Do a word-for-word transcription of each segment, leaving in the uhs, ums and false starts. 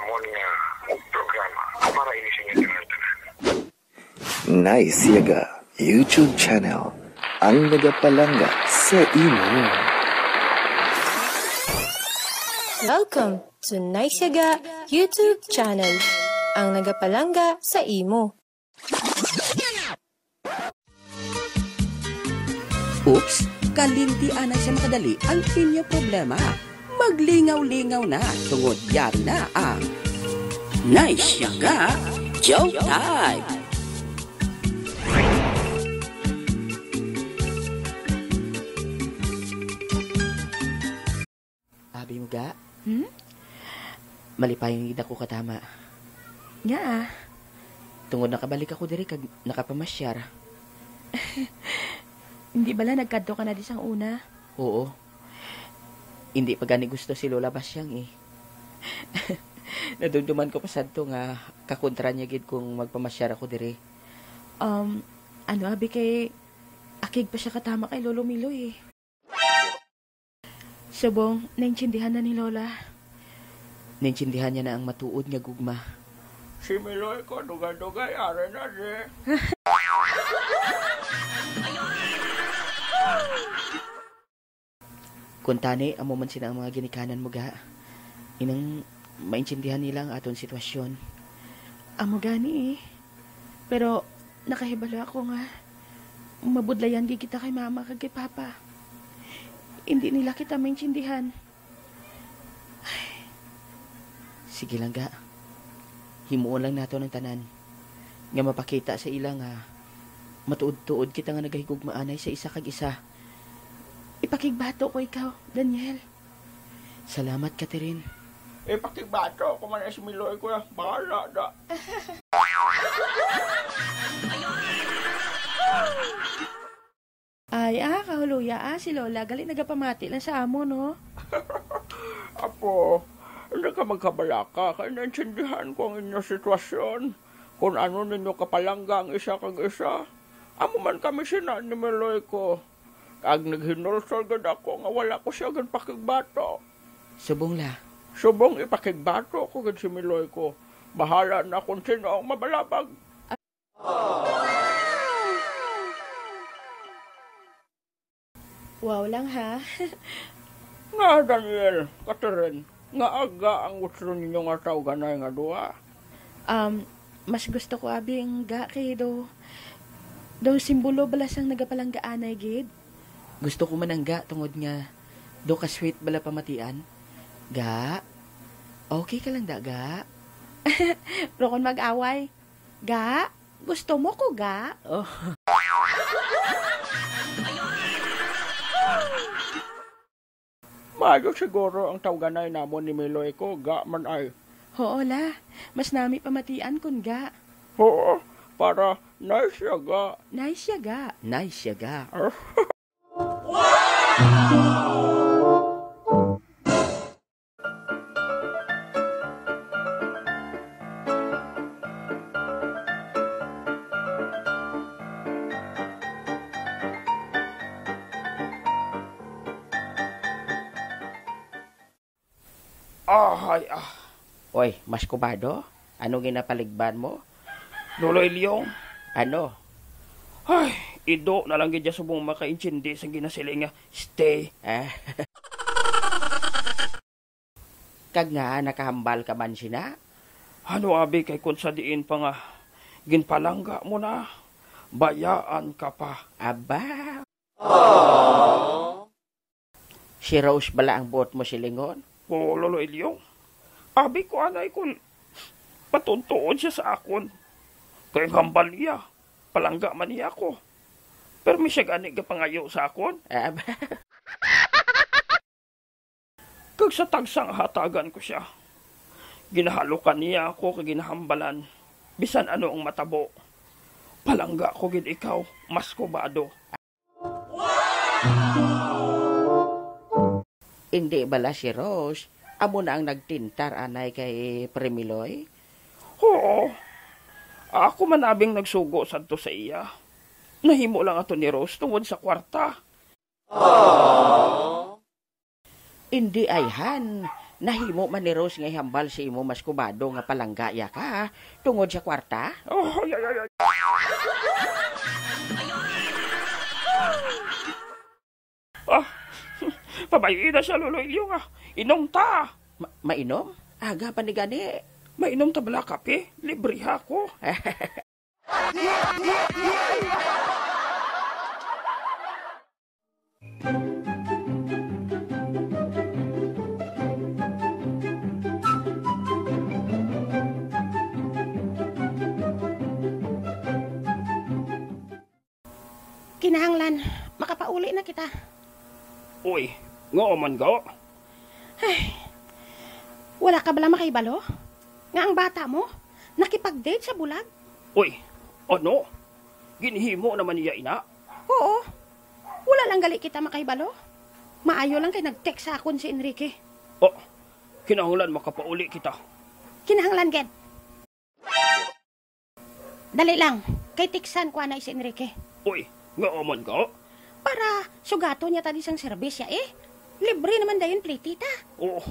Amon nga programa para ini sa inyo tanan-tanan. Nice Yaga YouTube channel, ang nagapalangga sa imo. Welcome to Nice Yaga YouTube channel, ang nagapalangga sa imo. Oops, kalinti anay sa makadali ang inyo problema. Maglingaw-lingaw na tungod yari na ang Nice Yaga Joke Time. Abi mo ga? Hmm? Malipayon gid ako katama. Nga ah. Tungod nakabalik ako diri kag nakapamasyar. Hindi bala nagkadto ka na di sang una? Oo. Hindi pa gani gusto si Lola Basyang eh. Nadumduman ko pa sadto nga kakontra niya gid kung magpamasyar ako diri. Um, ano abi kay akig pa siya katama kay Lolo Miloy eh. Subong, naintindihan na ni Lola. Naintindihan niya na ang matuod nga gugma. Si Miloy ko, dugay-dugay, ari na di. Kuntani, amo man sina ang mga ginikanan mo ga. Inang maintindihan nila ang aton sitwasyon. Amo gani eh. Pero nakahibalo ako nga mabudlayan gid kita kay mama kag kay papa. Hindi nila kita maintindihan. Sige lang ga. Himuon lang nato ang tanan nga mapakita sa ila nga matuod-tuod kita nga nagahigugmaanay sa isa kag isa. Ipakigbato ko ikaw, Daniel. Salamat, Catherine. Ipakigbato ko man si Miloy ko, bahala da. Ay, ah, kahuluya, ah, si Lola, gali nagapamati lang sa amo, no? Apo, hindi ka magkabalaka, kay naintindihan ko ang inyong sitwasyon, kung ano ninyo kapalangga ang isa kag isa. Amo man kami sina ni Miloy ko. Kag naghinulsol gid ako nga wala ko siya ginpakigbato. Subong la. Subong ipakigbato ko gid si Miloy ko. Bahala na kung sino ang mabalabag. Wow lang, ha? Nga, Daniel, Catherine, nga aga ang gusto ninyo nga tawganay nga duha? Um, mas gusto ko abi ang ga kay do, do simbolo bala sang nagapalanggaanay gid. Gusto ko man ang ga tungod nga do ka sweet bala pamatian. Ga, okay ka lang da, ga? Pero kung mag-away, ga, gusto mo ko, ga? Oh. Maayo siguro ang tawganay namon ni Miloy ko, ga man ay. Hoo la, mas nami pamatian kun ga. Hoo, para nice ya ga. Nice ya ga. Nice ya ga. Ahay, ah. Oy, mas kubado? Ano ginapaligban mo? Lolo Ilyong. Ano? Ay, ido na lang gid ya subong makaintindi sa ginasiling nga stay. Ah. Kag nga nakahambal ka man sina? Ano abi kay kun sa diin pa nga ginpalangga mo na, bayaan ka pa. Aba. Si Rose bala ang buot mo silingon? Oo, Lolo Ilyong. Abi ko anay kun matuod-tuod siya sa akon. Kay ang hambal niya, palangga man niya ako. Pero may siya gani gapangayo sa akon. Ah, ba? Kag sa tagsa nga hatagan ko siya, ginahalokan niya ako kag ginahambalan, bisan ano ang matabo. Palangga ko gid ikaw, mas kubado. Indi bala si Rose amo na ang nagtintar anay kay Premiloy? Oo. Ako man abing nagsugo sadto sa iya. Nahimo lang ato ni Rose tungod sa kwarta. Indi ay, Han. Nahimo man ni Rose nga ihambal si imo mas kubado nga palangga iya ka, ha? Tungod sa kwarta? Oh, ay, ay, ay, ay. Ah, pabay-i na siya, Lolo Ilyo, nga. Inom ta. Ma-, mainom? Aga pa ni gani. Mainom ta bala kape? Libre ha ako. Kinahanglan, makapauli na kita. Uy, ngaa man ga? Ay, wala ka bala makahibalo nga ang bata mo nakipag-date sa bulag? Uy, ano? Ginhimo naman niya ina? Oo. Wala lang gali kita makahibalo. Maayo lang kay nag-text sa akon si Enrique. Oh, kinahanglan makapauli kita. Kinahanglan gid. Dali lang, kay tiksan ko anay si Enrique. Uy, ngaa man ga? Para sugaton niya tani sang serbisya, eh. Libre naman dayon pliti ta. Oh.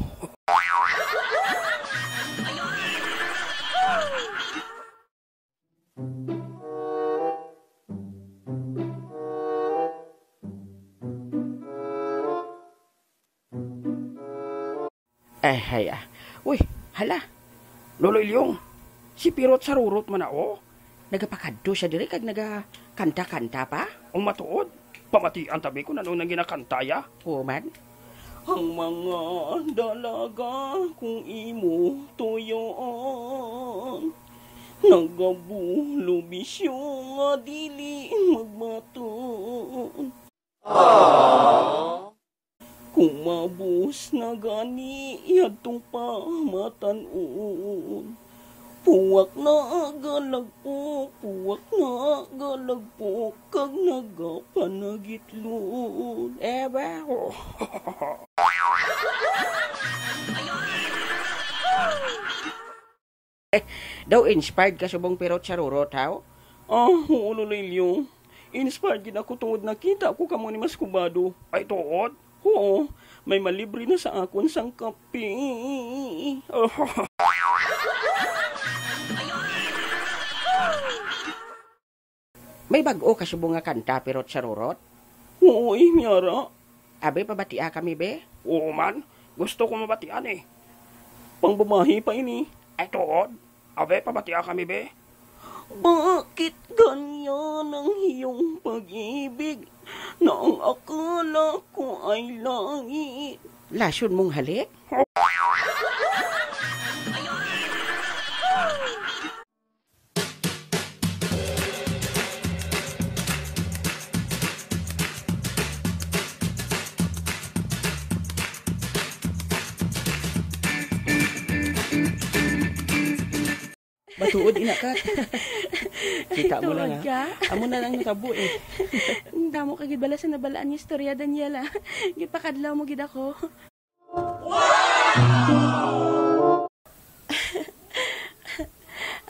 Eh, hay, ah. Uy, hala. Lolo Ilyong, si Pirot Sarurot man na, oh. Nagapakadto siya diri kag nagakanta-kanta pa. Ang matuod, pamatian tabi kung ano nang ginakanta ya. Oo man. Ang mga dalaga kung imo tuyoon, nagabulubisyo nga dili magmaton. Kumabos na gani yadtong pamatan-on. Puwak na galagpok, puwak na galagpok, kag nagapanagitlon. Ebe. Daw inspired ka subong Pirot Sarurot, haw? Ah, huo, Lolo Ilyo. Inspired gid ako tungod nakita ko kamo ni Mas Kubado. Ay, tuod? Huo, may malibre na sa akon sang kape. May bag-o ka subong nga kanta, Pirot Sarurot? Oo, eh, Miara. Abi, pabatia kami, be. Oo man, gusto ko mabatian, eh. Pangbabayi pa ini. Ay, tuod? Abi, pabatia kami, be. Bakit ganyan ang iyong pag-ibig na ang akala ko ay langit? Lason mong halik? Matuod, ina, Kat. Kita mo lang, Tuod ha? Ka? Amo na lang natabo, eh. Ang damo ka gid bala sa nabalaan nga istorya, Daniela. Gipakadlaw mo gid ako.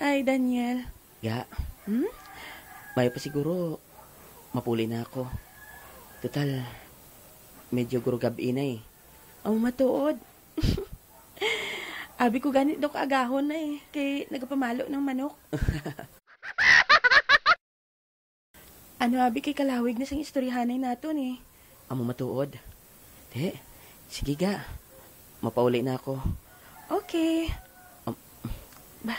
Ay, Daniel. Ya. Hmm? Mayo pa siguro, mapuli na ako. Total, medyo gurugab-i na eh. Ang matuod. Abi ko gani daw kaagahon na eh, kay nagapamalo ng manok. Ano abi kay kalawig na sang istoryahanay naton eh. Amo matuod. Te, sige ga. Mapauli na ako. Okay. Um, Ba,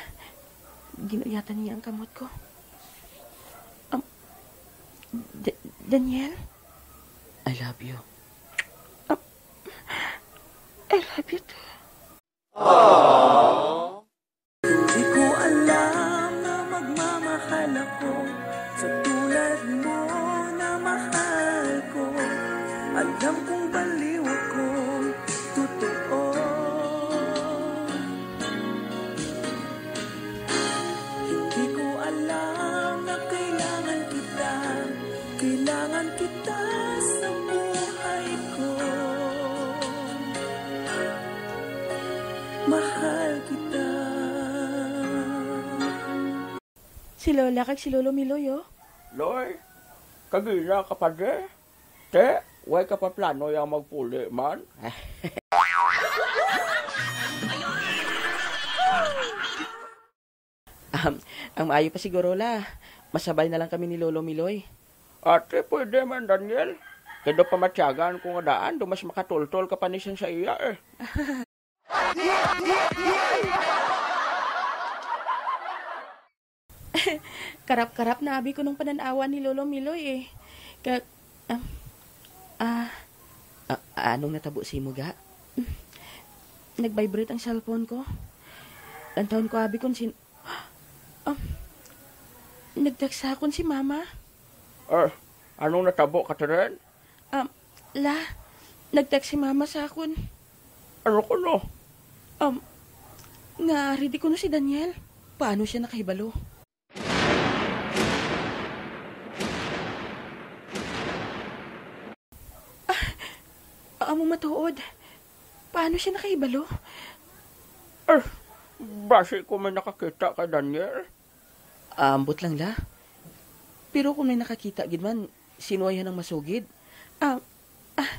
ginuyatan niya ang kamot ko. Um, Da-, Daniel? I love you. Um, I love you too. Di ko alam na magmamahal ako sa tulad mo na mahal ko. Alam kong baliw ako, totoo. Hindi ko alam na kailangan kita, kailangan kita sa buhay ko. Mahal kita. Si Lola kag si Lolo Miloy, oh. Loy, kagina ka pa di? Te, way ka pa plano yang magpuli man? Ang maayo pa siguro, La, masabay na lang kami ni Lolo Miloy. Ate, pwede man, Daniel. Kay daw pamatyagan ko nga daan, daw mas makatultol ka pa ni siyang sa iya, eh. Karap-karap na abi ko nung panan-awan ni Lolo Miloy, eh. Ka-, ah, ah, ah, anong natabo sa imo, ga? Nag-vibrate ang cellphone ko. Lantawon ko abi kung sin-, um, nag-text sa akon si Mama. Ah, anong natabo, Catherine? Um, La, nag-text si Mama sa akon. Ano kuno? Um, nga ready kuno si Daniel. Paano siya nakahibalo? Ah, amo matuod. Paano siya nakahibalo? Ah, basi ko may nakakita kay Daniel. Ah, ambot lang, La. Pero kung may nakakita gid man, sino ay hanang masugid? Ah, ah,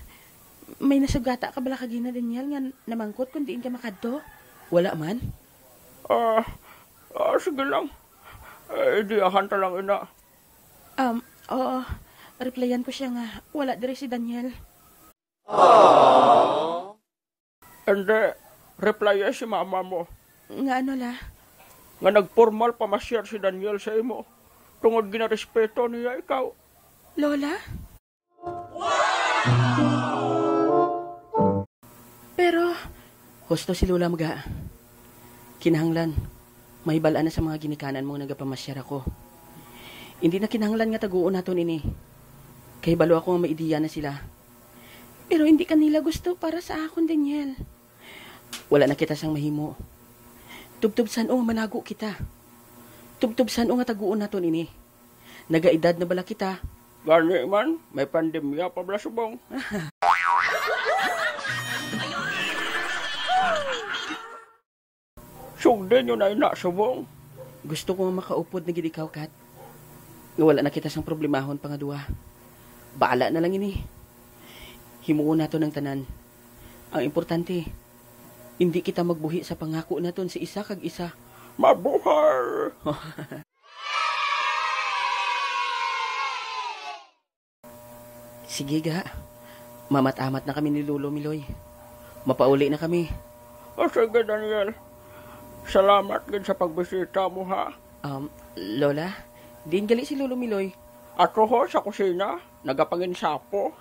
may nasugata ka bala kagina, Daniel, nga namangkot kung diin ka makadto? Wala man. Ah, ah, sige lang. Eh, diahan ta lang ina. Um, oo. Replyan ko siya nga wala diri si Daniel. Hindi. Reply si mama mo. Nga ano, La? Nga nagpormal pamasyar si Daniel sa imo. Tungod ginarespeto niya ikaw. Lola? Pero, husto si Lola, mga. Kinahanglan, mahibal-an na sa mga ginikanan mo nga nagapamasyar ako. Hindi na kinahanglan nga taguon naton ini. Kahibalo ako nga may ideya na sila. Pero hindi kanila gusto para sa akon, Daniel. Wala na kita sang mahimo. Tubtob san-o nga manago kita. Tubtob san-o nga taguon naton ini. Nagaedad na bala kita. Gani man, may pandemya pa bala subong. Sugdi nyo na ina subong. Gusto ko nga makaupod na gid ikaw, Kat. Nga wala na kita sang problemahon pa nga duha. Bahala na lang ini. Himuon naton ang tanan. Ang importante, hindi kita magbuhi sa pangako naton sa isa kag isa. Mabuhay! Sige, ga. Mamat-amat na kami ni Lolo Miloy. Mapauli na kami. O sige, Daniel. Salamat gid sa pagbisita mo, ha. Um, Lola, diin gali si Lolo Miloy? Ato ho sa kusina, nagapanginsapo.